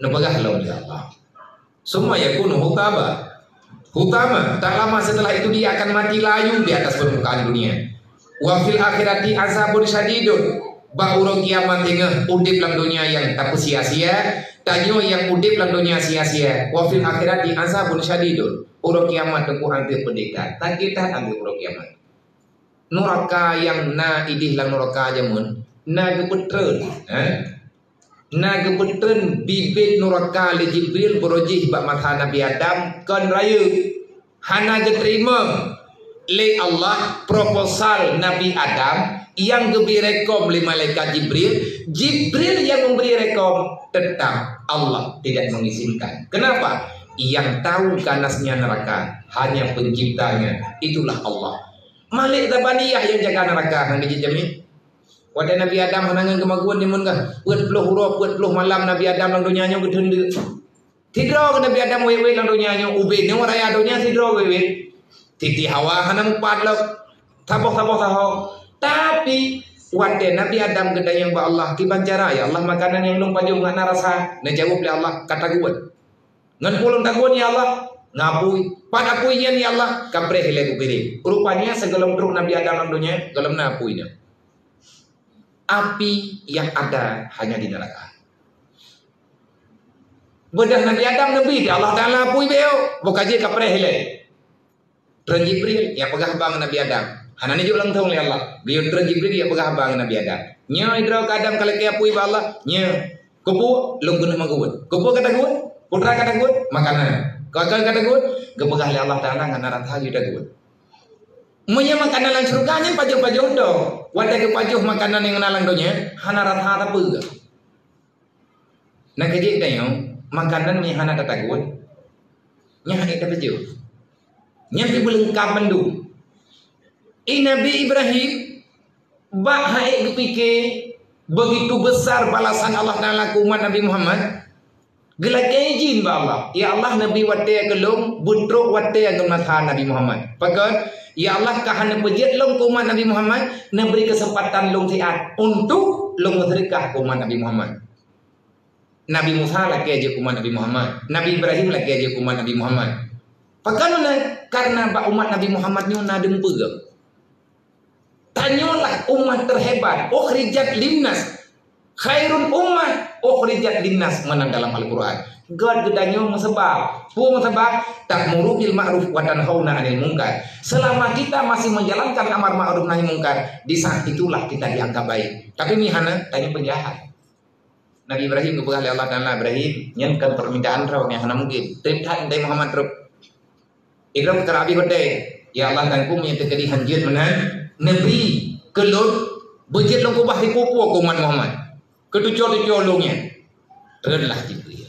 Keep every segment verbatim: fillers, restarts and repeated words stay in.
Neupeugah lom lé Allah. Summa yakunu hutama. Hutama, tak lama setelah itu dia akan mati layu di atas permukaan dunia. Wa fil akhirati azabun syadidun. Bak uroe kiamat teungoh udeb lam donya nyang tapeusia-sia, tanyoe nyang udeb lam donya sia-sia. Wa fil akhirati azabun syadidun. Uroe kiamat teungku anteuk peudeka. Sakét that anteuk uroe kiamat. Nuraka nyang na ideh lam nuraka jameun, na geupeutreun, eh? Na geupeutreun bibit nuraka lé Jibril beurojih bak mata Nabi Adam kon rayeuk. Hana geuteurimong lé Allah proposal Nabi Adam nyang geubri rekom lé malaikat Jibril. Jibril nyang memberi rekom, tetap Allah tidak mengizinkan. Kenapa? Yang tahu ganasnya neraka hanya penciptanya, itulah Allah. Malik Zabaniyah nyang jaga nuraka hana jijami. Watée Nabi Adam hana ngon geumagun dimun gah, peuet ploh uroe, peuet ploh malam Nabi Adam lam donya nyoe geuteundeuk. Sidroe Nabi Adam wét-wét lam donya nyoe, ubé nyoe raya donya sidroe wét-wét. Siti Hawa hana mupat lom, saboh-saboh saho. Tapi watée Nabi Adam geutanyong bak Allah, "Kiban cara, ya Allah, makanan nyang lôn pajoh ngon na rasa?" Neujaweueb lé Allah, "Ka tagun." "Ngon peue lôn tagun, ya Allah?" "Ngon apui." "Pat apui nyan, ya Allah?" "Ka preh ilée kupiring." Rupanya sigohlom trok Nabi Adam lam donya, gohlom na apui nyan. Api yang ada hanya di neraka. Beudôh Nabi Adam neubi di Allah Taala apui beu, boh ka jeuet ka preh ilée. Treun Jibril, ya peugah haba ngon Nabi Adam. Hana neujok langsong lé Allah. Geuyue treun Jibril, ya peugah haba ngon Nabi Adam. Nyoe droe keu Adam ka lakée apui bak Allah. Nyoe. Keupeue? Lôn keuneuk magun. Keupeue ka tagun? Putra ka tagun? Makanan. Keu akan ka tagun? Geupeugah lé Allah Taala ngon rasa geuyue tagun. Meunyoe makanan lam syeuruga nyan pajoh-pajoh dong. Watée geupajoh makanan nyang na lam donya, hana rasa sapeue. Na keujeuet tanyoe, makanan nyang hana tatagun, nyan hana tapajoh. Nyan pih beuleungkab mandum. I Nabi Ibrahim, bak hana geupike, begitu besar balasan Allah Taala keu umat Nabi Muhammad, geulakée idhin bak Allah, "Ya Allah, neubi watée keu lôn beutrok watée ngon masa Nabi Muhammad." Pakon? "Ya Allah, ka hana peujeuet lôn keu umat Nabi Muhammad, neubri keuseumpatan lôn siat untuk lôn meuseudeukah keu umat Nabi Muhammad." Nabi Musa lakée jeuet keu umat Nabi Muhammad. Nabi Ibrahim lakée jeuet keu umat Nabi Muhammad. Pakon meunan? Karena bak umat Nabi Muhammad nyoe na dum peue. Tanyoe lah umat terhebat, ukhrijat linnas. Khairun ummah ukhrijat linnas meunan dalam Al-Quran. Göt geutanyoe meuseubab. Peue meuseubab? Ta'muru bil ma'ruf wa tanhauna 'anil munkar. Selama kita masih menjalankan amar ma'ruf nahi munkar, di saat itulah kita dianggap baik. Tapi meuhana, tanyoe penjahat. Nabi Ibrahim geupeugah lé Allah Taala, "Ibrahim, nyan kon permintaan droe nyang hana mungkin. Treb that Nabi Muhammad trok." Idroe keu Rabbi watée, "Ya Allah, Teungku, meunyoe teukeudi hanjeuet meunan, neubri keu lôn beujeuet lôn keubah sipeue-peue keu umat Muhammad. Keu tuco-tuco lôn nyan." Treunlah Jibril.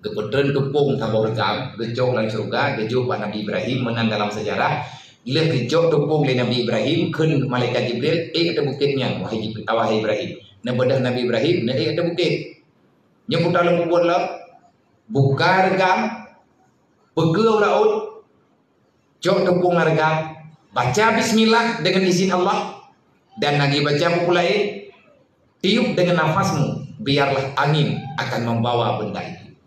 Geupeutreun teupông saboh reugam, geucok lam syeuruga, geujok bak Nabi Ibrahim meunan dalam seujarah. Lheueh geucok teupông lé Nabi Ibrahim, kheun malaikat Jibril, "Ék ateueh bukét nyan, wahai Jib-, wahai Ibrahim." Neubeudôh Nabi Ibrahim, neuék ateueh bukét. Nyoe peue lôn peubuet lom? Buka reugam, peukeue u laôt, cok teupông reugam, baca bismillah deungon izin Allah, dan lagi baca buku laén, tiup dengan nafasmu, biarlah angin akan membawa benda itu.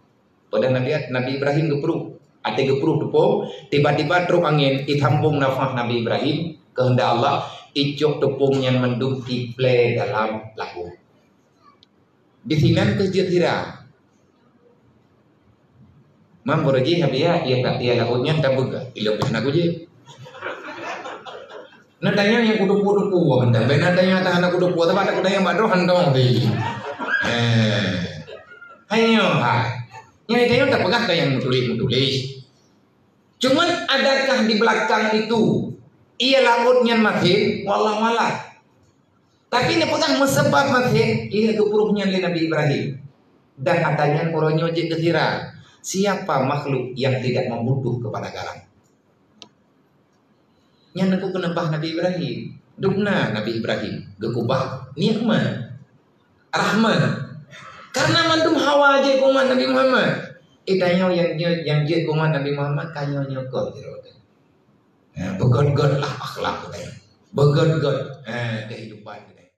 Padahai Nabi, Nabi Ibrahim geuprôh, até geuprôh teupông, tiba-tiba trok angin, itambong nafas Nabi Ibrahim, keuheundak Allah, icok teupông nyan mandum iplé dalam laôt. Disinan keuh jeuet sira. Mam beureuji Nabi ya, ia tak ia laôt nyan tabeuga, ilong hana kujeuet. Na tanyong nyang kutupu-tupu, bentang bena tanyong atas hana kutupu, tapi tak kutanyong bak droe hantong tadi. Eh. Hai nyoe hai. Nyang tanyong tak peugah ka nyang meutuléh-meutuléh. Cuman adakah di belakang itu ia laôt nyan maté? Wallahu a'lam. Tapi neupeugah meuseubab maté, ia geuprôh nyan lé Nabi Ibrahim. Dan ata nyan uroe nyoe jeuet keu sira, siapa makhluk yang tidak membutuh kepada garam? Nyan neukubah Nabi Ibrahim. Dubna Nabi Ibrahim geukubah nikmat, rahmat. Karena mandum hawa jeuet keu umat Nabi Muhammad. Eh, tanyoe nyang jeuet, nyang jeuet keu umat Nabi Muhammad, ka nyoe nyoe kon. Eh, beugöt-göt lah akhlak geutanyoe. Beugöt-göt, eh, kehidupan geutanyoe.